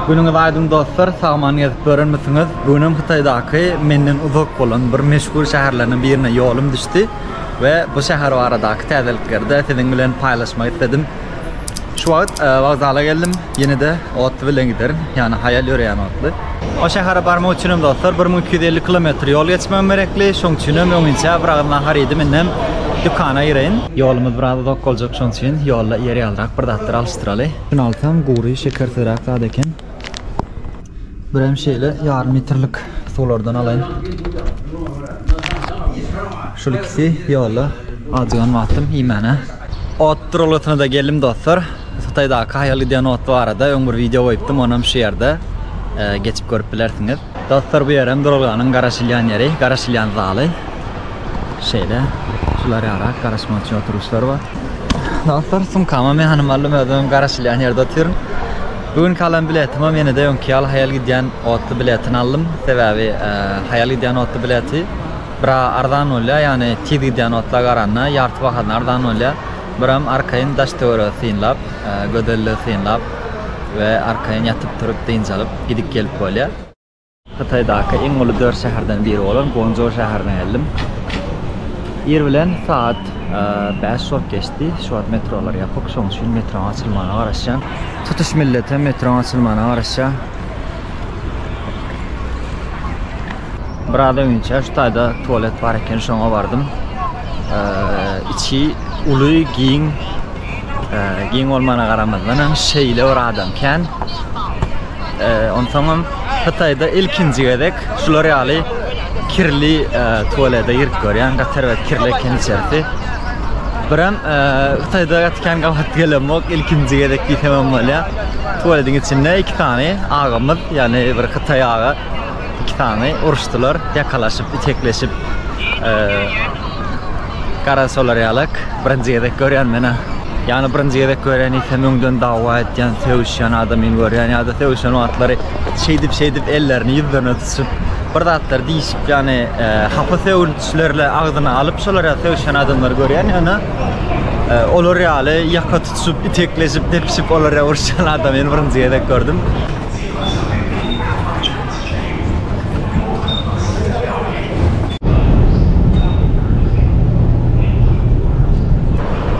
Günüňiz aýdyň dostlar, sagman gezip görenmisiňiz? Bu günem Hytaýdaky menden uzak bolan bir meşhur şäherleriniň birine ýolum düşdi we bu şäher baradaky täzelikleri-de siziň bilen paýlaşmak isledim. Şu wagt wokzala geldim. Ýene-de otly bilen giderin. Ýagny haýal ýöreýän otly. O şähere barmak üçinem dostlar 1250 kilometr ýol geçmegim gerekli. Şoň üçinem öňinçä bir agyz nahar iýdim. Indem dükana gireýin. Ýolumyz biraz uzak boljak şoň üçin ýolda iýer ýalyrak bir zatlar alyşdyraly. Şuny alsam gury şekersizräk zat eken. Birem şeýle ýarym litrlik suwlardan alaýyn. Şul ikisi ýolda ajygan wagtym iýmäne. Ot duralgasyna-da geldim dostlar. Hytaýdaky haýal gidýän ot barada öň bir wideo goýupdym, onam şu ýerde geçip görüp bilersiňiz. Dostlar bu ýerem duralganyň garaşylýan ýeri, garaşylýan zaly. Şeýle şular ýarak garaşmak üçin oturyşlar bar. Dostlar sumkamam ýanyma aldym, özümem garaşylýan ýerde otyryn. Bu günki alan biletimem ýene-de öňki ýaly haýal gidýän otly biletini aldym. Sebäbi haýal gidýän otly bileti biraz arzan bolýar, ýagny tiz gidýän otla garanda ýarty bahasyna arzan bolýar. Biram arkaýyn daş-töweregi synlap, gözelligi synlap we arkaýyn ýatyp-turup dynç alyp gidip gelip bolýar. Hytaýdaky iň uly dört şäherden biri bolan Guançžou şäherine geldim. Ir bilen saat 5 bolup geçdi. Şu wagt metrolar ýapyk, şonuň üçin metroň açylmagyna garaşýan. Tutuş milletem metroň açylmagyna garaşýar. Biraz öňünçä şu taýda tualet bar eken, şoňa bardym. Içi uly, giň. Giň bolmana garamazdan hem şeýle bir adam kän. Onsoňam Hytaýda ilkinji gezek şular ýaly kirli tualete girip görýän. Gaty erbet kirli eken içerisi. Birem Hytaýda gaty kän gabat gelemok, ilkinji gezek diýsem hem bolýar. Tualetiň içinde iki sany agamyz, ýagny bir hytaý aga Iki sany uruşdylar, ýakalaşyp, itekleşip. Garaz şolar ýalak. Birinji gezek görýän men-ä. Ýagny birinji gezek görýän diýsem öňden dawa etýän, sögüşýän adamyny görýän ýa-da sögüşen wagtlary şeýdip-şeýdip ellerini ýüzlerine tutuşyp, bir zatlar diýişip, ýagny hapa sögünçlerle agzyna alyp şolar ýaly sögüşýän adamlary görýän ýöne olar ýaly ýaka tutuşyp, itekleşip, depişip olar ýaly uruşýan adamyny birinji gezek gördüm.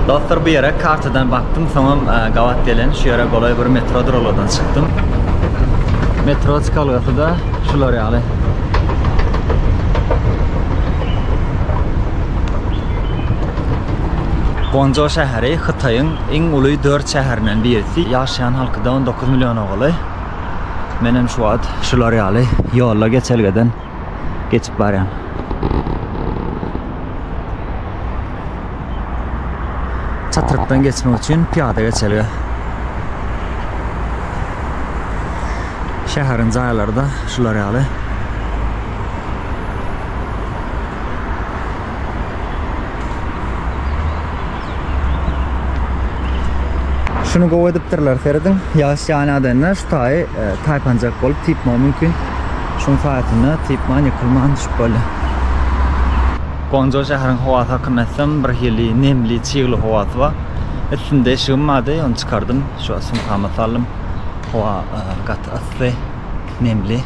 Dostlar bu ýere kartadan bakdym, soňam e, gabat gelen şu ýere golaý bir metro duralgadan çykdym. Metro çykalgasy da şular ýaly. Guangzhou şäheri Hytaýyň iň uly 4 şäherinden birisi. Ýaşaýan halky da 19 milliona golaý. Menem şu wagt şular ýaly ýolda geçelgeden geçip barýan. Çatrykdan geçmek üçin pyýada geçelge. Şäheriň jaýlary da şular ýaly. Şuny gowy edipdirler serediň. Ýagyş ýaýan adamlar şu taýy e, taýpanjak bolup typmagy mümkin. Şuň saýasynda typman ýykylman düşüp bolýar. Guangzhou şäheriň howasy hakynda aýtsam, bir hili nemli, çygly howasy bar. Üstümde eşigim bardy, ony çykardym. Şu sumkama saldym. Howa e, gaty yssy, nemli.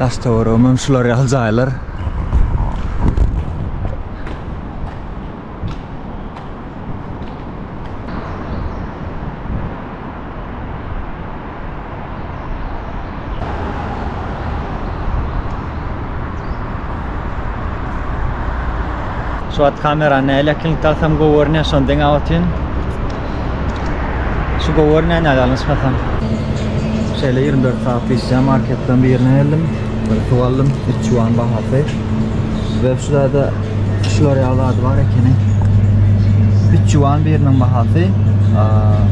Daş-töweregim hem şular ýaly jaýlar. Şu wagt kamerany nähili ýakynlykda alsam gowy görünýär, şony deňäp otyryn. Şu gowy görünýän ýaly ýalňyşmasam. Şeýle 24 sagat işleýän marketden birine geldim. Bir suw aldym, 3 ýuan bahasy. We şu zada şular ýaly zady bar ekeni. 3 ýuan biriniň bahasy,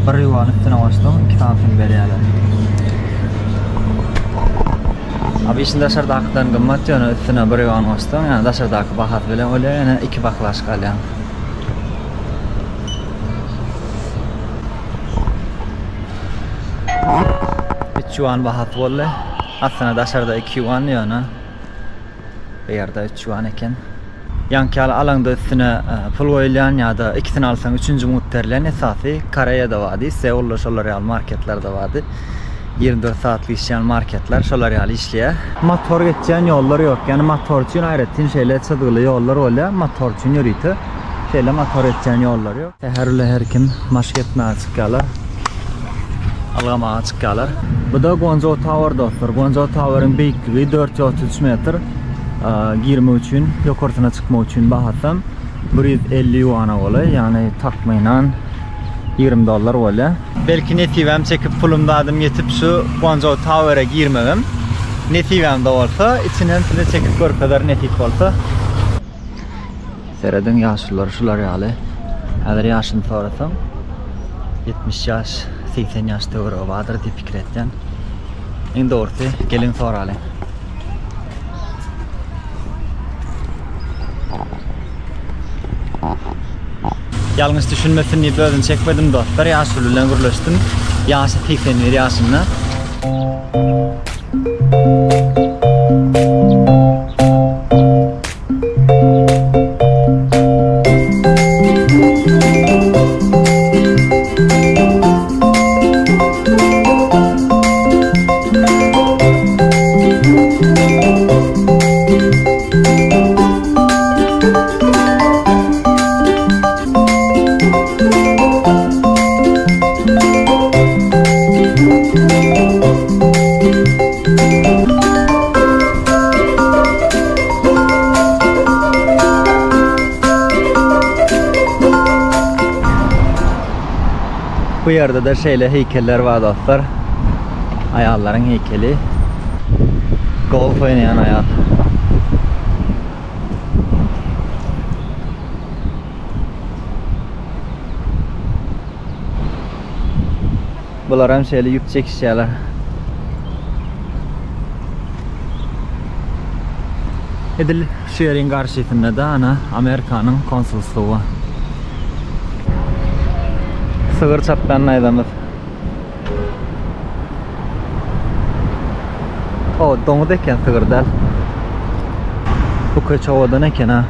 1 ýuan üstüne goşsaň 2 sanysyny berýärler. Abi işin daşardakydan gymmat ýöne üstüne 1 ýuan goşsaň, ýani daşardaky bahasy bilen bolýar, ýene 2 baklaşka alýaň. Üç ýuan bahasy boldy. Aslynda daşarda 2 ýuan ýöne bu ýerde 3 ýuan eken. Ýaňky ýaly alaňda üstüne e, pul goýulýan ýa-da ikisini alsaň üçünji mugt berilýän esasy Koreýada bardy, Seulda şolar ýaly marketlerde bardy. 24 sagatlyk işleýän marketler şolar ýaly işleýär. Motor geçýän ýollar ýok. Ýagny motor üçin aýratyn şeýle çyzgyly ýollar bolýar. Motor üçin ýörite şeýle motor geçýän ýollar ýok. Säher bilen her kim maşk etmäge çykýarlar. Ylgamaga çykýarlar. Bu-da Guangzhou Tower dostlar. Guangzhou Toweriň beýikligi 433 metr. Girmek üçin, ýokarsyna çykmak üçin bahasam 150 ýuana golaý, ýagny takmynan 20 dollar bolýar. Belki nesibäm çekip pulum zadym ýetip şu Guangzhou Tower-e girmegem nesibämde bolsa, içinem size çekip görkezerin nesip bolsa. Serediň ýaşulular şular ýaly. Häzir ýaşyny sorasaň 70 ýaş, 80 ýaş töweregi bardyr diýip pikir etýän. Iň dogrusy geliň soralyň. Ýalňyş düşünmesin diýip özüni çekmedim dostlar. Ýaşuly bilen gürleşdim. Ýaşy 81 ýaşynda. Bu ýerde-de şeýle heýkeller bar dostlar. Aýallaryň heýkeli. Golf oýnaýan aýal. Bular hem şeýle ýüp çekişýärler. Edil şu ýeriň garşysynda-da ana Amerikanyň konsulstwy bar. Sygyr çapýan naýzamyz. O, doňuz eken, sygyr däl. Bu köçe owadan eken ha.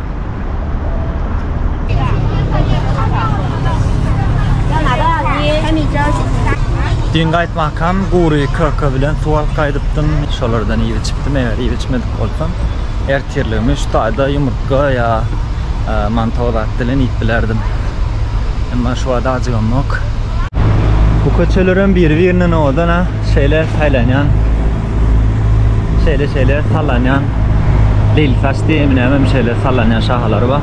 Düýn gaýtmakam gury köke bilen suw alyp gaýdypdym. Şolardan iýip içipdim. Eger iýip içmedik bolsam, ertirligimi şu taýda ýumurtga ýa mantow zat bilen iýip bilerdim. Emma şu wagt ajygamok. Bu köçelerem biri-birinden owadan ha. Şeýle saýlanýan, şeýle-şeýle sallanýan leýlisaç diýemi nämemi şeýle sallanýan şahalary bar.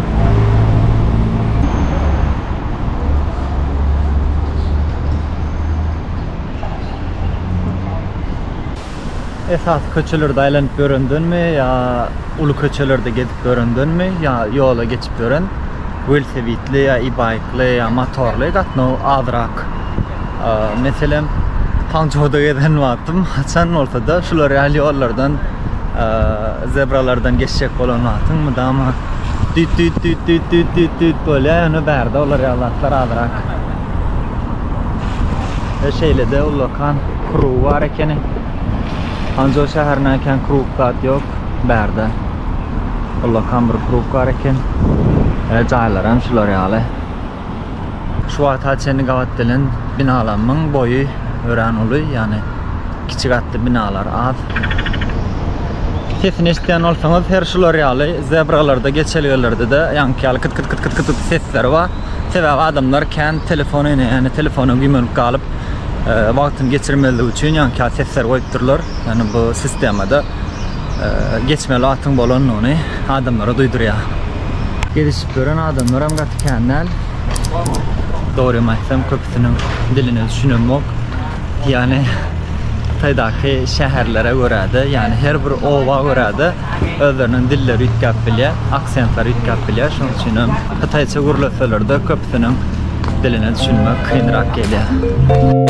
Esasy köçelerde aýlanyp ýörendenmi ýa uly köçelerde gezip ýörendenmi ýa ýola geçip ýören welosipedli ýa e-baýkly ýa motorly gatnaw azrak. Meselem, Hangzhouda gezen wagtym haçan bolsa-da şular ýaly ýollardan zebralardan geçjek bolan wagtyň mydama düýt düýt düýt düýt düýt düýt düýt bolýar, ýöne bärde olar ýaly zatlar azrak. Ve şeýle-de ullakan krug bar ekeni. Hangzhou şäherinde kän krug zat ýok. Bärde ullakan bir krug bar eken. E, jaýlar hem şular ýaly. Şu wagta çenli gabat gelen binalarymyň boýy örän uly, ýagny kiçi gatly binalar az. Sesini eşidýän bolsaňyz, her şular ýaly zebralarda, geçelgelerde-de ýaňky ýaly kyt kyt kyt kyt kyt sesleri bar. Sebäbi adamlar kän telefon ýöne, ýagny telefona güýmenip galyp, e, wagtyny geçirmezlik üçin ýaňky ýaly sesler goýupdyrlar. Ýagny bu sistemada e, geçmeli wagtyň bolanyny adamlara duýdurýar. Gezişip ýören adamlaram gaty kän däl. Dogrymy aýtsam, köpüsiniň diline düşünemok. Ýagny Hytaýdaky şäherlere görä-de, ýagny her bir oba görä-de özleriniň dilleri üýtgäp bilýär, aksentleri üýtgäp bilýär. Şonuň üçin hem hytaýça gürleseler-de köpüsiniň diline düşünmek kynrak gelýär.